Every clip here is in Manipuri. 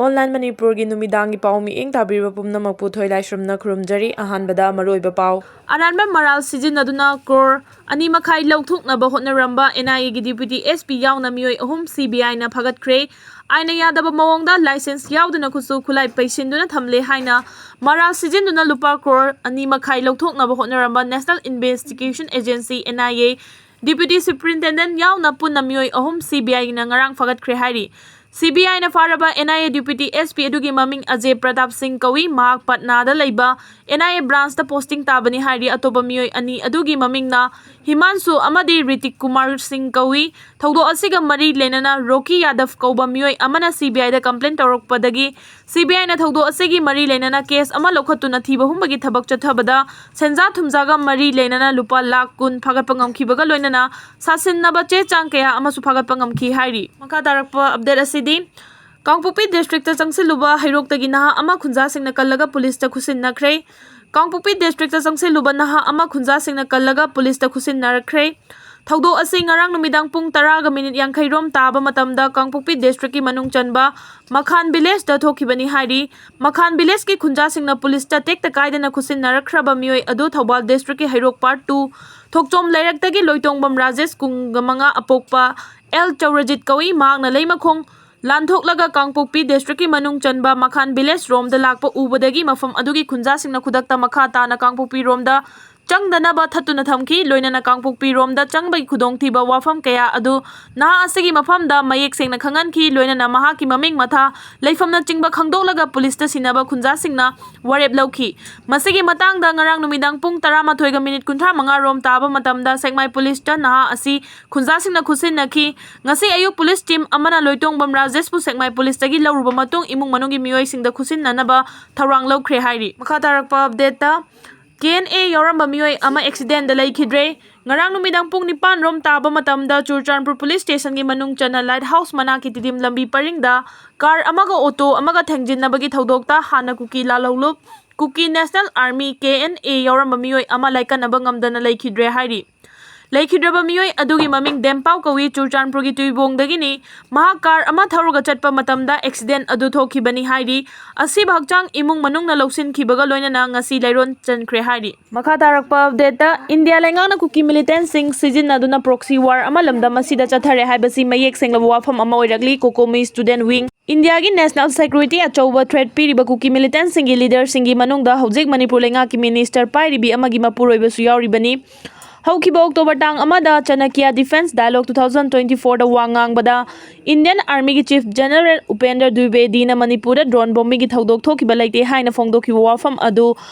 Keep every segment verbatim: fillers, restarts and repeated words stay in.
Online ꯃꯅꯤꯄꯨꯔꯒꯤ ꯅꯨꯃꯤꯗꯥꯡꯒꯤ ꯄꯥꯎ ꯃꯤꯠꯌꯦꯡ ꯇꯥꯕꯤꯔꯤꯕ ꯄꯨꯝꯅꯃꯛꯄꯨ ꯊꯣꯏꯂꯥꯏꯁ꯭ꯔꯝꯅ ꯈꯨꯔꯨꯝꯖꯔꯤ꯫ ꯑꯍꯥꯟꯕꯗ ꯃꯔꯨꯑꯣꯏꯕ ꯄꯥꯎ꯫ ꯑꯔꯥꯟꯕ ꯃꯔꯥꯜ ꯁꯤꯖꯤꯟꯅꯗꯨꯅ ꯀ꯭ꯔꯣꯔ ꯑꯅꯤ ꯃꯈꯥꯏ ꯂꯧꯊꯣꯛꯅꯕ ꯍꯣꯠꯅꯔꯝꯕ NIAꯒꯤ Deputy SP ꯌꯥꯎꯅ ꯃꯤꯑꯣꯏ ꯑꯍꯨꯝ CBIꯅ ꯐꯥꯒꯠꯈ꯭ꯔꯦ꯫ ꯑꯥꯏꯟꯅ ꯌꯥꯗꯕ ꯃꯑꯣꯡꯗ ꯂꯥꯏꯁꯦꯟꯁ ꯌꯥꯎꯗꯅ ꯈꯨꯠꯁꯨ ꯈꯨꯠꯂꯥꯏ ꯄꯩꯁꯤꯟꯗꯨꯅ ꯊꯝꯂꯦ ꯍꯥꯏꯅ ꯃꯔꯥꯜ ꯁꯤꯖꯤꯟꯗꯨꯅ ꯂꯨꯄꯥ ꯀ꯭ꯔꯣꯔ ꯑꯅꯤ ꯃꯈꯥꯏ ꯂꯧꯊꯣꯛꯅꯕ ꯍꯣꯠꯅꯔꯝꯕ National Investigation Agency, NIA, Deputy Superintendent ꯌꯥꯎꯅ ꯄꯨꯟꯅ ꯃꯤꯑꯣꯏ ꯑꯍꯨꯝ CBIꯅ ꯉꯔꯥꯡ ꯐꯥꯒꯠꯈ꯭ꯔꯦ ꯍꯥꯏꯔꯤ꯫ CBIꯅ ꯐꯥꯔꯕ NIA Deputy SP ꯑꯗꯨꯒꯤ ꯃꯃꯤꯡ ꯑꯖꯦ ꯄ꯭ꯔꯇꯥꯞ ꯁꯤꯡ ꯀꯧꯏ꯫ ꯃꯍꯥꯛ ꯄꯠꯅꯥꯗ ꯂꯩꯕ NIA branchꯇ posting ꯇꯥꯕꯅꯤ ꯍꯥꯏꯔꯤ꯫ ꯑꯇꯣꯞꯄ ꯃꯤꯑꯣꯏ ꯑꯅꯤ ꯑꯗꯨꯒꯤ ꯃꯃꯤꯡꯅ ꯍꯤꯃꯥꯟꯁꯨ ꯑꯃꯗꯤ ꯔꯤꯇꯤꯛ ꯀꯨꯃꯥꯔ ꯁꯤꯡ ꯀꯧꯏ꯫ ꯊꯧꯗꯣꯛ ꯑꯁꯤꯒ ꯃꯔꯤ ꯂꯩꯅꯅ ꯔꯣꯀꯤ ꯌꯥꯗꯕ ꯀꯧꯕ ꯃꯤꯑꯣꯏ ꯑꯃꯅ CBIꯗ complaint ꯇꯧꯔꯛꯄꯗꯒꯤ CBIꯅ ꯊꯧꯗꯣꯛ ꯑꯁꯤꯒꯤ ꯃꯔꯤ ꯂꯩꯅꯅ case ꯑꯃ ꯂꯧꯈꯠꯇꯨꯅ ꯊꯤꯕ ꯍꯨꯝꯕꯒꯤ ꯊꯕꯛ ꯆꯠꯊꯕꯗ ꯁꯦꯟꯖꯥ ꯊꯨꯝꯖꯥꯒ ꯃꯔꯤ ꯂꯩꯅꯅ ꯂꯨꯄꯥ ꯂꯥꯈ ꯀꯨꯟ ꯐꯥꯒꯠꯄ ꯉꯝꯈꯤꯕꯒ ꯂꯣꯏꯅꯅ ꯁꯥꯁꯤꯟꯅꯕ ꯆꯦ ꯆꯥꯡ ꯀꯌꯥ ꯑꯃꯁꯨ ꯐꯥꯒꯠꯄ ꯉꯝꯈꯤ ꯍꯥꯏꯔꯤ꯫ ꯃꯈꯥ ꯇꯥꯔꯛꯄ update ꯑꯁꯤꯗꯤ ꯀꯥꯡꯄꯣꯛꯄꯤ districtꯇ ꯆꯪꯁꯤꯜꯂꯨꯕ ꯍꯩꯔꯣꯛꯇꯒꯤ ꯅꯍꯥ ꯑꯃ ꯈꯨꯟꯖꯥꯁꯤꯡꯅ ꯀꯜꯂꯒ ꯄꯨꯂꯤꯁꯇ ꯈꯨꯠꯁꯤꯟꯅꯈ꯭ꯔꯦ꯫ ꯀꯥꯡꯄꯣꯛꯄꯤ districtꯇ ꯆꯪꯁꯤꯜꯂꯨꯕ ꯅꯍꯥ ꯑꯃ ꯈꯨꯟꯖꯥꯁꯤꯡꯅ ꯀꯜꯂꯒ ꯄꯨꯂꯤꯁꯇ ꯈꯨꯠꯁꯤꯟꯅꯔꯛꯈ꯭ꯔꯦ꯫ ꯊꯧꯗꯣꯛ ꯑꯁꯤ ꯉꯔꯥꯡ ꯅꯨꯃꯤꯗꯥꯡ ꯄꯨꯡ ꯇꯔꯥꯒ ꯃꯤꯅꯤꯠ ꯌꯥꯡꯈꯩ ꯔꯣꯝ ꯇꯥꯕ ꯃꯇꯝꯗ ꯀꯥꯡꯄꯣꯛꯄꯤ districtꯀꯤ ꯃꯅꯨꯡ ꯆꯟꯕ ꯃꯈꯥꯟ villageꯇ ꯊꯣꯛꯈꯤꯕꯅꯤ ꯍꯥꯏꯔꯤ꯫ ꯃꯈꯥꯟ villageꯀꯤ ꯈꯨꯟꯖꯥꯁꯤꯡꯅ ꯄꯨꯂꯤꯁꯇ ꯇꯦꯛꯇ ꯀꯥꯏꯗꯅ ꯈꯨꯠꯁꯤꯟꯅꯔꯛꯈ꯭ꯔꯕ ꯃꯤꯑꯣꯏ ꯑꯗꯨ ꯊꯧꯕꯥꯜ districtꯀꯤ ꯍꯩꯔꯣꯛ part two ꯊꯣꯛꯆꯣꯝ ꯂꯩꯔꯛꯇꯒꯤ ꯂꯣꯏꯇꯣꯡꯕꯝ ꯔꯥꯖꯦꯁ, ꯀꯨꯟꯒ ꯃꯉꯥ, ꯑꯄꯣꯛꯄ ꯑꯦꯜ ꯆꯧꯔꯖꯤꯠ ꯀꯧꯏ꯫ ꯃꯍꯥꯛꯅ ꯂꯩꯃꯈꯣꯡ ꯂꯥꯟꯊꯣꯛꯂꯒ ꯀꯥꯡꯄꯣꯛꯄꯤ districtꯀꯤ ꯃꯅꯨꯡ ꯆꯟꯕ ꯃꯈꯥꯟ village ꯔꯣꯝꯗ ꯂꯥꯛꯄ ꯎꯕꯗꯒꯤ ꯃꯐꯝ ꯑꯗꯨꯒꯤ ꯈꯨꯟꯖꯥꯁꯤꯡꯅ ꯈꯨꯗꯛꯇ ꯃꯈꯥ ꯇꯥꯅ ꯀꯥꯡꯄꯣꯛꯄꯤ ꯔꯣꯝꯗ ꯆꯪꯗꯅꯕ ꯊꯠꯇꯨꯅ ꯊꯝꯈꯤ꯫ ꯂꯣꯏꯅꯅ ꯀꯥꯡꯄꯣꯛꯄꯤ ꯔꯣꯝꯗ ꯆꯪꯕꯒꯤ ꯈꯨꯗꯣꯡꯊꯤꯕ ꯋꯥꯐꯝ ꯀꯌꯥ ꯑꯗꯨ ꯅꯍꯥ ꯑꯁꯤꯒꯤ ꯃꯐꯝꯗ ꯃꯌꯦꯛ ꯁꯦꯡꯅ ꯈꯪꯍꯟꯈꯤ꯫ ꯂꯣꯏꯅꯅ ꯃꯍꯥꯛꯀꯤ ꯃꯃꯤꯡ, ꯃꯊꯥ, ꯂꯩꯐꯝꯅꯆꯤꯡꯕ ꯈꯪꯗꯣꯛꯂꯒ ꯄꯨꯂꯤꯁꯇ ꯁꯤꯟꯅꯕ ꯈꯨꯟꯖꯥꯁꯤꯡꯅ ꯋꯥꯔꯦꯞ ꯂꯧꯈꯤ꯫ ꯃꯁꯤꯒꯤ ꯃꯇꯥꯡꯗ ꯉꯔꯥꯡ ꯅꯨꯃꯤꯗꯥꯡ ꯄꯨꯡ ꯇꯔꯥꯃꯥꯊꯣꯏꯒ ꯃꯤꯅꯤꯠ ꯀꯨꯟꯊ꯭ꯔꯥ ꯃꯉꯥ ꯔꯣꯝ ꯇꯥꯕ ꯃꯇꯝꯗ ꯁꯦꯛꯃꯥꯏ ꯄꯨꯂꯤꯁꯇ ꯅꯍꯥ ꯑꯁꯤ ꯈꯨꯟꯖꯥꯁꯤꯡꯅ ꯈꯨꯠꯁꯤꯟꯅꯈꯤ꯫ ꯉꯁꯤ ꯑꯌꯨꯛ ꯄꯨꯂꯤꯁ team ꯑꯃꯅ ꯂꯣꯏꯇꯣꯡꯕꯝ ꯔꯥꯖꯦꯁꯄꯨ ꯁꯦꯛꯃꯥꯏ ꯄꯨꯂꯤꯁꯇꯒꯤ ꯂꯧꯔꯨꯕ ꯃꯇꯨꯡ ꯏꯃꯨꯡ ꯃꯅꯨꯡꯒꯤ ꯃꯤꯑꯣꯏꯁꯤꯡꯗ ꯈꯨꯠꯁꯤꯟꯅꯅꯕ ꯊꯧꯔꯥꯡ ꯂꯧꯈ꯭ꯔꯦ ꯍꯥꯏꯔꯤ꯫ ꯃꯈꯥ ꯇꯥꯔꯛꯄ updateꯇ, KNA ꯌꯥꯎꯔꯝꯕ ꯃꯤꯑꯣꯏ ꯑꯃ accidentꯗ ꯂꯩꯈꯤꯗ꯭ꯔꯦ꯫ ꯉꯔꯥꯡ ꯅꯨꯃꯤꯗꯥꯡ ꯄꯨꯡ ꯅꯤꯄꯥꯟ ꯔꯣꯝ ꯇꯥꯕ ꯃꯇꯝꯗ ꯆꯨꯔꯆꯥꯟꯄꯨꯔ ꯄꯨꯂꯤꯁ stationꯒꯤ ꯃꯅꯨꯡ ꯆꯟꯅ Light House ꯃꯅꯥꯛꯀꯤ ꯇꯤꯗꯤꯝ ꯂꯝꯕꯤ ꯄꯔꯤꯡꯗ car ꯑꯃꯒ auto ꯑꯃꯒ ꯊꯦꯡꯖꯤꯟꯅꯕꯒꯤ ꯊꯧꯗꯣꯛꯇ ꯍꯥꯟꯅ ꯀꯨꯀꯤ ꯂꯥꯜꯍꯧꯂꯨꯞ Kuki National Army, KNA ꯌꯥꯎꯔꯝꯕ ꯃꯤꯑꯣꯏ ꯑꯃ ꯂꯥꯏꯀꯠꯅꯕ ꯉꯝꯗꯅ ꯂꯩꯈꯤꯗ꯭ꯔꯦ ꯍꯥꯏꯔꯤ꯫ ꯂꯩꯈꯤꯗ꯭ꯔꯕ ꯃꯤꯑꯣꯏ ꯑꯗꯨꯒꯤ ꯃꯃꯤꯡ ꯗꯦꯝꯄꯥꯎ ꯀꯧꯏ, ꯆꯨꯔꯆꯥꯟꯄꯨꯔꯒꯤ ꯇꯨꯏꯕꯣꯡꯗꯒꯤꯅꯤ꯫ ꯃꯍꯥꯛ ꯀꯥꯔ ꯑꯃ ꯊꯧꯔꯒ ꯆꯠꯄ ꯃꯇꯝꯗ ꯑꯦꯛꯁꯤꯗꯦꯟ ꯑꯗꯨ ꯊꯣꯛꯈꯤꯕꯅꯤ ꯍꯥꯏꯔꯤ꯫ ꯑꯁꯤꯕ ꯍꯛꯆꯥꯡ ꯏꯃꯨꯡ ꯃꯅꯨꯡꯅ ꯂꯧꯁꯤꯟꯈꯤꯕꯒ ꯂꯣꯏꯅꯅ ꯉꯁꯤ ꯂꯩꯔꯣꯟ ꯆꯟꯈ꯭ꯔꯦ ꯍꯥꯏꯔꯤ꯫ ꯃꯈꯥ ꯇꯥꯔꯛꯄ ꯑꯞꯗꯦꯠꯇ, ꯏꯟꯗꯤꯌꯥ ꯂꯩꯉꯥꯛꯅ ꯀꯨꯀꯤ ꯃꯤꯂꯤꯇꯦꯟꯁꯤꯡ ꯁꯤꯖꯤꯟꯅꯗꯨꯅ ꯄ꯭ꯔꯣꯛꯁꯤ ꯋꯥꯔ ꯑꯃ ꯂꯝꯗꯝ ꯑꯁꯤꯗ ꯆꯠꯊꯔꯦ ꯍꯥꯏꯕꯁꯤ ꯃꯌꯦꯛ ꯁꯦꯡꯂꯕ ꯋꯥꯐꯝ ꯑꯃ ꯑꯣꯏꯔꯛꯂꯤ꯫ ꯀꯣꯀꯣꯃꯤ ꯁ꯭ꯇꯨꯗꯦꯟꯠ ꯋꯤꯡ, ꯏꯟꯗꯤꯌꯥꯒꯤ ꯅꯦꯁꯅꯦꯜ ꯁꯦꯀ꯭ꯌꯨꯔꯤꯇꯤ ꯑꯆꯧꯕ ꯊ꯭ꯔꯦꯠ ꯄꯤꯔꯤꯕ ꯀꯨꯀꯤ ꯃꯤꯂꯤꯇꯦꯟꯁꯤꯡꯒꯤ ꯂꯤꯗꯔꯁꯤꯡꯒꯤ ꯃꯅꯨꯡꯗ ꯍꯧꯖꯤꯛ ꯃꯅꯤꯄꯨꯔ ꯂꯩꯉꯥꯛꯀꯤ ꯃꯤꯅꯤꯁꯇꯔ ꯄꯥꯏꯔꯤꯕꯤ ꯑꯃꯒꯤ ꯃꯄꯨꯔꯣꯏꯕꯁꯨ ꯌꯥꯎꯔꯤꯕꯅꯤ꯫ ꯍꯧꯈꯤꯕ ꯑꯣꯛꯇꯣꯕꯔ ꯇꯥꯡ ꯑꯃꯗ Chanakya defence dialogue two thousand twenty ꯐꯣꯔꯗ ꯋꯥ ꯉꯥꯡꯕꯗ ꯏꯟꯗꯤꯌꯟ ꯑꯥꯔꯃꯤꯒꯤ ꯆꯤꯐ ꯖꯦꯅꯔꯦꯜ ꯎꯄꯦꯟꯗ꯭ꯔ ꯗ꯭ꯋꯤꯕꯦꯗꯤꯅ ꯃꯅꯤꯄꯨꯔꯗ ꯗ꯭ꯔꯣꯟ ꯕꯣꯝꯕꯤꯡꯒꯤ ꯊꯧꯗꯣꯛ ꯊꯣꯛꯈꯤꯕ ꯂꯩꯇꯦ ꯍꯥꯏꯅ ꯐꯣꯡꯗꯣꯛꯈꯤꯕ ꯋꯥꯐꯝ ꯑꯗꯨ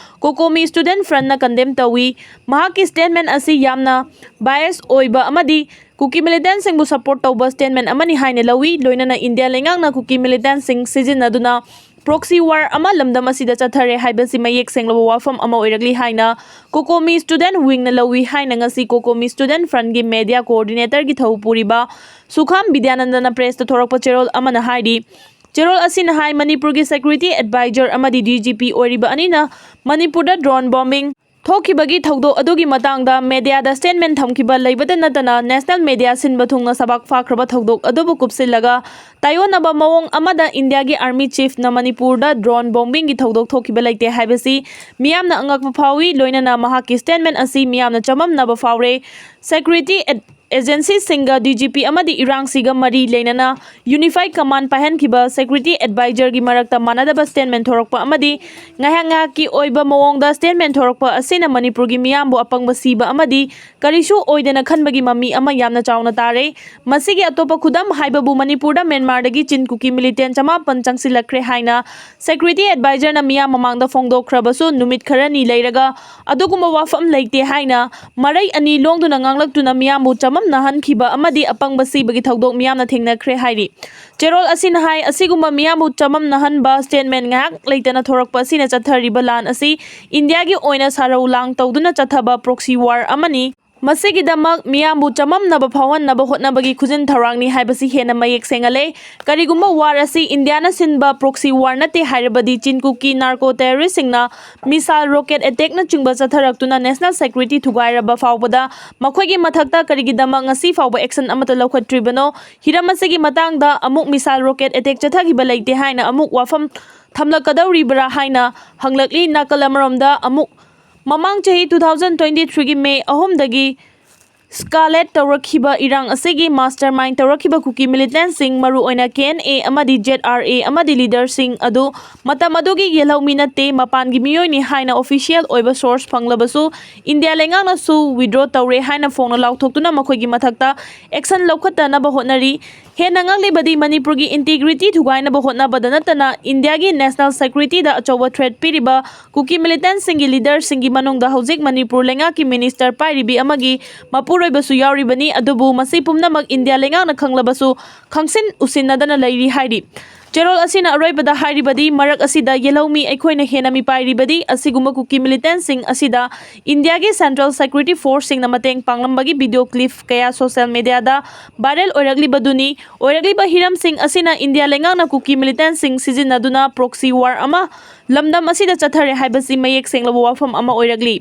ꯀꯣꯀꯣꯃꯤ ꯁ꯭ꯇꯨꯗꯦꯟꯠ ꯐ꯭ꯔꯟꯠꯅ ꯀꯟꯗꯦꯝ ꯇꯧꯏ꯫ ꯃꯍꯥꯛꯀꯤ ꯁ꯭ꯇꯦꯠꯃꯦꯟꯠ ꯑꯁꯤ ꯌꯥꯝꯅ ꯕꯥꯏꯁ ꯑꯣꯏꯕ ꯑꯃꯗꯤ ꯀꯨꯀꯤ ꯃꯤꯂꯤꯇꯦꯟꯠꯁꯤꯡꯕꯨ ꯁꯄꯣꯔꯠ ꯇꯧꯕ ꯁ꯭ꯇꯦꯠꯃꯦꯟꯠ ꯑꯃꯅꯤ ꯍꯥꯏꯅ ꯂꯧꯏ꯫ ꯂꯣꯏꯅꯅ ꯏꯟꯗꯤꯌꯥ ꯂꯩꯉꯥꯛꯅ ꯀꯨꯀꯤ ꯃꯤꯂꯤꯇꯦꯟꯠꯁꯤꯡ ꯁꯤꯖꯤꯟꯅꯗꯨꯅ ꯄ꯭ꯔꯣꯛꯁꯤ ꯋꯥꯔ ꯑꯃ ꯂꯝꯗꯝ ꯑꯁꯤꯗ ꯆꯠꯊꯔꯦ ꯍꯥꯏꯕꯁꯤ ꯃꯌꯦꯛ ꯁꯦꯡꯂꯕ ꯋꯥꯐꯝ ꯑꯃ ꯑꯣꯏꯔꯛꯂꯤ ꯍꯥꯏꯅ ꯀꯣꯀꯣꯃꯤ ꯁ꯭ꯇꯨꯗꯦꯟꯠ ꯋꯤꯡꯅ ꯂꯧꯏ ꯍꯥꯏꯅ ꯉꯁꯤ ꯀꯣꯀꯣꯃꯤ ꯁ꯭ꯇꯨꯗꯦꯟꯠ ꯐ꯭ꯔꯟꯠꯀꯤ ꯃꯦꯗꯤꯌꯥ ꯀꯣꯑꯣꯔꯗꯤꯅꯦꯇꯔꯒꯤ ꯊꯧ ꯄꯨꯔꯤꯕ ꯁꯨꯈꯥꯝ ꯕꯤꯗ꯭ꯌꯥꯅꯟꯗꯅ ꯄ꯭ꯔꯦꯁꯇ ꯊꯣꯔꯛꯄ ꯆꯦꯔꯣꯜ ꯑꯃꯅ ꯍꯥꯏꯔꯤ꯫ ꯆꯦꯔꯣꯜ ꯑꯁꯤꯅ ꯍꯥꯏ, ꯃꯅꯤꯄꯨꯔꯒꯤ ꯁꯦꯀ꯭ꯌꯨꯔꯤꯇꯤ ꯑꯦꯗꯚꯥꯏꯖꯔ ꯑꯃꯗꯤ ꯗꯤ ꯖꯤ ꯄꯤ ꯑꯣꯏꯔꯤꯕ ꯑꯅꯤꯅ ꯃꯅꯤꯄꯨꯔꯗ ꯗ꯭ꯔꯣꯟ ꯕꯣꯝꯕꯤꯡ ꯊꯣꯛꯈꯤꯕꯒꯤ ꯊꯧꯗꯣꯛ ꯑꯗꯨꯒꯤ ꯃꯇꯥꯡꯗ ꯃꯦꯗꯤꯌꯥꯗ ꯁ꯭ꯇꯦꯠꯃꯦꯟꯠ ꯊꯝꯈꯤꯕ ꯂꯩꯕꯇ ꯅꯠꯇꯅ, ꯅꯦꯁꯅꯦꯜ ꯃꯦꯗꯤꯌꯥ ꯁꯤꯟꯕ ꯊꯨꯡꯅ ꯁꯕꯥꯛ ꯐꯥꯈ꯭ꯔꯕ ꯊꯧꯗꯣꯛ ꯑꯗꯨꯕꯨ ꯀꯨꯞꯁꯤꯜꯂꯒ ꯇꯥꯏꯑꯣꯟꯅꯕ ꯃꯑꯣꯡ ꯑꯃꯗ ꯏꯟꯗꯤꯌꯥꯒꯤ ꯑꯥꯔꯃꯤ ꯆꯤꯐꯅ ꯃꯅꯤꯄꯨꯔꯗ ꯗ꯭ꯔꯣꯟ ꯕꯣꯝꯕꯤꯡꯒꯤ ꯊꯧꯗꯣꯛ ꯊꯣꯛꯈꯤꯕ ꯂꯩꯇꯦ ꯍꯥꯏꯕꯁꯤ ꯃꯤꯌꯥꯝꯅ ꯑꯉꯛꯄ ꯐꯥꯎꯏ꯫ ꯂꯣꯏꯅꯅ ꯃꯍꯥꯛꯀꯤ ꯁ꯭ꯇꯦꯠꯃꯦꯟꯠ ꯑꯁꯤ ꯃꯤꯌꯥꯝꯅ ꯆꯃꯝꯅꯕ ꯐꯥꯎꯔꯦ꯫ Security eight-, ꯑꯦꯖꯦꯟꯁꯤꯁꯤꯡꯒ D G P ꯑꯃꯗꯤ ꯏꯔꯥꯡꯁꯤꯒ ꯃꯔꯤ ꯂꯩꯅꯅ ꯌꯨꯅꯤꯐꯥꯏꯗ ꯀꯃꯥꯟꯗ ꯄꯥꯏꯍꯟꯈꯤꯕ ꯁꯦꯀ꯭ꯌꯨꯔꯤꯇꯤ ꯑꯦꯗꯚꯥꯏꯖꯔꯒꯤ ꯃꯔꯛꯇ ꯃꯥꯟꯅꯗꯕ ꯁ꯭ꯇꯦꯠꯃꯦꯟꯠ ꯊꯣꯔꯛꯄ ꯑꯃꯗꯤ ꯉꯥꯏꯍꯥꯛ ꯉꯥꯏꯍꯥꯛꯀꯤ ꯑꯣꯏꯕ ꯃꯑꯣꯡꯗ ꯁ꯭ꯇꯦꯠꯃꯦꯟꯠ ꯊꯣꯔꯛꯄ ꯑꯁꯤꯅ ꯃꯅꯤꯄꯨꯔꯒꯤ ꯃꯤꯌꯥꯝꯕꯨ ꯑꯄꯪꯕ ꯁꯤꯕ ꯑꯃꯗꯤ ꯀꯔꯤꯁꯨ ꯑꯣꯏꯗꯅ ꯈꯟꯕꯒꯤ ꯃꯃꯤ ꯑꯃ ꯌꯥꯝꯅ ꯆꯥꯎꯅ ꯇꯥꯔꯦ꯫ ꯃꯁꯤꯒꯤ ꯑꯇꯣꯞꯄ ꯈꯨꯗꯝ ꯍꯥꯏꯕꯕꯨ ꯃꯅꯤꯄꯨꯔꯗ ꯃ꯭ꯌꯥꯟꯃꯥꯔꯗꯒꯤ ꯆꯤꯟ ꯀꯨꯀꯤ ꯃꯤꯂꯤꯇꯦꯟꯠ ꯆꯃꯥꯄꯟ ꯆꯪꯁꯤꯜꯂꯛꯈ꯭ꯔꯦ ꯍꯥꯏꯅ ꯁꯦꯀ꯭ꯌꯨꯔꯤꯇꯤ ꯑꯦꯗꯚꯥꯏꯖꯔꯅ ꯃꯤꯌꯥꯝ ꯃꯃꯥꯡꯗ ꯐꯣꯡꯗꯣꯛꯈ꯭ꯔꯕꯁꯨ, ꯅꯨꯃꯤꯠ ꯈꯔꯅꯤ ꯂꯩꯔꯒ ꯑꯗꯨꯒꯨꯝꯕ ꯋꯥꯐꯝ ꯂꯩꯇꯦ ꯍꯥꯏꯅ ꯃꯔꯩ ꯑꯅꯤ ꯂꯣꯡꯗꯨꯅ ꯉꯥꯡꯂꯛꯇꯨꯅ ꯃꯤꯌꯥꯝꯕꯨ ꯆꯃꯝꯅꯍꯟꯈꯤꯕ ꯑꯃꯗꯤ ꯑꯄꯪꯕ ꯁꯤꯕꯒꯤ ꯊꯧꯗꯣꯛ ꯃꯤꯌꯥꯝꯅ ꯊꯦꯡꯅꯈ꯭ꯔꯦ ꯍꯥꯏꯔꯤ꯫ ꯆꯦꯔꯣꯜ ꯑꯁꯤꯅ ꯍꯥꯏ, ꯑꯁꯤꯒꯨꯝꯕ ꯃꯤꯌꯥꯝꯕꯨ ꯆꯃꯝꯅꯍꯟꯕ ꯁ꯭ꯇꯦꯠꯃꯦꯟꯠ ꯉꯥꯏꯍꯥꯛ ꯂꯩꯇꯅ ꯊꯣꯔꯛꯄ ꯑꯁꯤꯅ ꯆꯠꯊꯔꯤꯕ ꯂꯥꯟ ꯑꯁꯤ ꯏꯟꯗꯤꯌꯥꯒꯤ ꯑꯣꯏꯅ ꯁꯥꯔꯧ ꯂꯥꯡ ꯇꯧꯗꯨꯅ ꯆꯠꯊꯕ ꯄ꯭ꯔꯣꯛꯁꯤ ꯋꯥꯔ ꯑꯃꯅꯤ꯫ ꯃꯁꯤꯒꯤꯗꯃꯛ ꯃꯤꯌꯥꯝꯕꯨ ꯆꯃꯝꯅꯕ ꯐꯥꯎꯍꯟꯅꯕ ꯍꯣꯠꯅꯕꯒꯤ ꯈꯨꯖꯤꯟ ꯊꯧꯔꯥꯡꯅꯤ ꯍꯥꯏꯕꯁꯤ ꯍꯦꯟꯅ ꯃꯌꯦꯛ ꯁꯦꯡꯍꯜꯂꯦ꯫ ꯀꯔꯤꯒꯨꯝꯕ ꯋꯥꯔ ꯑꯁꯤ ꯏꯟꯗꯤꯌꯥꯅ ꯁꯤꯟꯕ ꯄ꯭ꯔꯣꯛꯁꯤ ꯋꯥꯔ ꯅꯠꯇꯦ ꯍꯥꯏꯔꯕꯗꯤ, ꯆꯤꯟ ꯀꯨꯀꯤ narco ꯇꯦꯔꯣꯔꯤꯁꯁꯤꯡꯅ missile, rocket ꯑꯦꯇꯦꯛꯅꯆꯤꯡꯕ ꯆꯠꯊꯔꯛꯇꯨꯅ national security ꯊꯨꯒꯥꯏꯔꯕ ꯐꯥꯎꯕꯗ ꯃꯈꯣꯏꯒꯤ ꯃꯊꯛꯇ ꯀꯔꯤꯒꯤꯗꯃꯛ ꯉꯁꯤ ꯐꯥꯎꯕ ꯑꯦꯛꯁꯟ ꯑꯃꯠꯇ ꯂꯧꯈꯠꯇ꯭ꯔꯤꯕꯅꯣ? ꯍꯤꯔꯝ ꯑꯁꯤꯒꯤ ꯃꯇꯥꯡꯗ ꯑꯃꯨꯛ ꯃꯤꯁꯥꯏꯜ, ꯔꯣꯀꯦꯠ ꯑꯦꯇꯦꯛ ꯆꯠꯊꯈꯤꯕ ꯂꯩꯇꯦ ꯍꯥꯏꯅ ꯑꯃꯨꯛ ꯋꯥꯐꯝ ꯊꯝꯂꯛꯀꯗꯧꯔꯤꯕ꯭ꯔꯥ ꯍꯥꯏꯅ ꯍꯪꯂꯛꯂꯤ꯫ ꯅꯥꯀꯜ ꯑꯃꯔꯣꯝꯗ ꯑꯃꯨꯛ ꯃꯃꯥꯡ ꯆꯍꯤ two thousand twenty three ꯒꯤ ꯃꯦ ꯑꯍꯨꯝꯗꯒꯤ ꯁ꯭ꯀꯥꯂꯦꯠ ꯇꯧꯔꯛꯈꯤꯕ ꯏꯔꯥꯡ ꯑꯁꯤꯒꯤ ꯃꯥꯁꯇꯔ ꯃꯥꯏꯟ ꯇꯧꯔꯛꯈꯤꯕ ꯀꯨꯀꯤ ꯃꯤꯂꯤꯇꯦꯟꯁꯤꯡ, ꯃꯔꯨꯑꯣꯏꯅ ꯀꯦ ꯑꯦꯟ ꯑꯦ ꯑꯃꯗꯤ ꯖꯦꯗ ꯑꯥꯔ ꯑꯦ ꯑꯃꯗꯤ ꯂꯤꯗꯔꯁꯤꯡ ꯑꯗꯨ ꯃꯇꯝ ꯑꯗꯨꯒꯤ ꯌꯦꯜꯍꯧꯃꯤ ꯅꯠꯇꯦ, ꯃꯄꯥꯟꯒꯤ ꯃꯤꯑꯣꯏꯅꯤ ꯍꯥꯏꯅ ꯑꯣꯐꯤꯁꯤꯌꯦꯜ ꯑꯣꯏꯕ ꯁꯣꯔꯁ ꯐꯪꯂꯕꯁꯨ, ꯏꯟꯗꯤꯌꯥ ꯂꯩꯉꯥꯛꯅꯁꯨ ꯋꯤꯗ꯭ꯔꯣ ꯇꯧꯔꯦ ꯍꯥꯏꯅ ꯐꯣꯡꯅ ꯂꯥꯎꯊꯣꯛꯇꯨꯅ ꯃꯈꯣꯏꯒꯤ ꯃꯊꯛꯇ ꯑꯦꯛꯁꯟ ꯂꯧꯈꯠꯇꯅꯕ ꯍꯣꯠꯅꯔꯤ꯫ ꯍꯦꯟꯅ ꯉꯛꯂꯤꯕꯗꯤ, ꯃꯅꯤꯄꯨꯔꯒꯤ ꯏꯟꯇꯤꯒ꯭ꯔꯤꯇꯤ ꯊꯨꯒꯥꯏꯅꯕ ꯍꯣꯠꯅꯕꯗ ꯅꯠꯇꯅ ꯏꯟꯗꯤꯌꯥꯒꯤ ꯅꯦꯁꯅꯦꯜ ꯁꯦꯀ꯭ꯌꯨꯔꯤꯇꯤꯗ ꯑꯆꯧꯕ ꯊ꯭ꯔꯦꯠ ꯄꯤꯔꯤꯕ ꯀꯨꯀꯤ ꯃꯤꯂꯤꯇꯦꯟꯁꯤꯡꯒꯤ ꯂꯤꯗꯔꯁꯤꯡꯒꯤ ꯃꯅꯨꯡꯗ ꯍꯧꯖꯤꯛ ꯃꯅꯤꯄꯨꯔ ꯂꯩꯉꯥꯛꯀꯤ ꯃꯤꯅꯤꯁꯇꯔ ꯄꯥꯏꯔꯤꯕꯤ ꯑꯃꯒꯤ ꯃꯄꯨꯔꯣꯏꯕꯁꯨ ꯌꯥꯎꯔꯤꯕꯅꯤ꯫ ꯑꯗꯨꯕꯨ ꯃꯁꯤ ꯄꯨꯝꯅꯃꯛ ꯏꯟꯗꯤꯌꯥ ꯂꯩꯉꯥꯛꯅ ꯈꯪꯂꯕꯁꯨ ꯈꯪꯁꯤꯟ ꯎꯁꯤꯟꯅꯗꯅ ꯂꯩꯔꯤ ꯍꯥꯏꯔꯤ꯫ ꯆꯦꯔꯣꯜ ꯑꯁꯤꯅ ꯑꯔꯣꯏꯕꯗ ꯍꯥꯏꯔꯤꯕꯗꯤ, ꯃꯔꯛ ꯑꯁꯤꯗ ꯌꯦꯜꯍꯧꯃꯤ ꯑꯩꯈꯣꯏꯅ ꯍꯦꯟꯅ ꯃꯤꯄꯥꯏꯔꯤꯕꯗꯤ ꯑꯁꯤꯒꯨꯝꯕ ꯀꯨꯀꯤ ꯃꯤꯂꯤꯇꯦꯟꯁꯤꯡ ꯑꯁꯤꯗ ꯏꯟꯗꯤꯌꯥꯒꯤ ꯁꯦꯟꯇ꯭ꯔꯦꯜ ꯁꯦꯀ꯭ꯌꯨꯔꯤꯇꯤ ꯐꯣꯔꯁꯁꯤꯡꯅ ꯃꯇꯦꯡ ꯄꯥꯡꯂꯝꯕꯒꯤ ꯚꯤꯗꯤꯑꯣ ꯀ꯭ꯂꯤꯞ ꯀꯌꯥ ꯁꯣꯁꯤꯌꯦꯜ ꯃꯤꯗꯤꯌꯥꯗ ꯚꯥꯏꯔꯦꯜ ꯑꯣꯏꯔꯛꯂꯤꯕꯗꯨꯅꯤ꯫ ꯑꯣꯏꯔꯛꯂꯤꯕ ꯍꯤꯔꯝꯁꯤꯡ ꯑꯁꯤꯅ ꯏꯟꯗꯤꯌꯥ ꯂꯩꯉꯥꯛꯅ ꯀꯨꯀꯤ ꯃꯤꯂꯤꯇꯦꯟꯁꯤꯡ ꯁꯤꯖꯤꯟꯅꯗꯨꯅ ꯄ꯭ꯔꯣꯛꯁꯤ ꯋꯥꯔ ꯑꯃ ꯂꯝꯗꯝ ꯑꯁꯤꯗ ꯆꯠꯊꯔꯦ ꯍꯥꯏꯕꯁꯤ ꯃꯌꯦꯛ ꯁꯦꯡꯂꯕ ꯋꯥꯐꯝ ꯑꯃ ꯑꯣꯏꯔꯛꯂꯤ꯫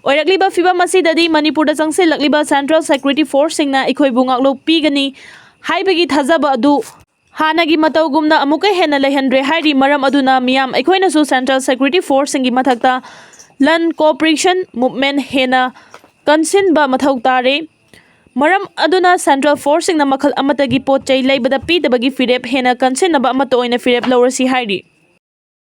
ꯑꯣꯏꯔꯛꯂꯤꯕ ꯐꯤꯚꯝ ꯑꯁꯤꯗꯗꯤ ꯃꯅꯤꯄꯨꯔꯗ ꯆꯪꯁꯤꯜꯂꯛꯂꯤꯕ ꯁꯦꯟꯇ꯭ꯔꯦꯜ ꯁꯦꯀ꯭ꯌꯨꯔꯤꯇꯤ ꯐꯣꯔꯁꯁꯤꯡꯅ ꯑꯩꯈꯣꯏꯕꯨ ꯉꯥꯛꯂꯧ ꯄꯤꯒꯅꯤ ꯍꯥꯏꯕꯒꯤ ꯊꯥꯖꯕ ꯑꯗꯨ ꯍꯥꯟꯅꯒꯤ ꯃꯇꯧꯒꯨꯝꯅ ꯑꯃꯨꯛꯀ ꯍꯦꯟꯅ ꯂꯩꯍꯟꯗ꯭ꯔꯦ ꯍꯥꯏꯔꯤ꯫ ꯃꯔꯝ ꯑꯗꯨꯅ ꯃꯤꯌꯥꯝ ꯑꯩꯈꯣꯏꯅꯁꯨ ꯁꯦꯟꯇ꯭ꯔꯦꯜ ꯁꯦꯀ꯭ꯌꯨꯔꯤꯇꯤ ꯐꯣꯔꯁꯁꯤꯡꯒꯤ ꯃꯊꯛꯇ ꯂꯟ ꯀꯣꯑꯣꯄꯔꯦꯁꯟ ꯃꯨꯚꯃꯦꯟ ꯍꯦꯟꯅ ꯀꯟꯁꯤꯟꯕ ꯃꯊꯧ ꯇꯥꯔꯦ꯫ ꯃꯔꯝ ꯑꯗꯨꯅ ꯁꯦꯟꯇ꯭ꯔꯦꯜ ꯐꯣꯔꯁꯁꯤꯡꯅ ꯃꯈꯜ ꯑꯃꯠꯇꯒꯤ ꯄꯣꯠ ꯆꯩ ꯂꯩꯕꯗ ꯄꯤꯗꯕꯒꯤ ꯐꯤꯔꯦꯞ ꯍꯦꯟꯅ ꯀꯟꯁꯤꯟꯅꯕ ꯑꯃꯠꯇ ꯑꯣꯏꯅ ꯐꯤꯔꯦꯞ ꯂꯧꯔꯁꯤ ꯍꯥꯏꯔꯤ꯫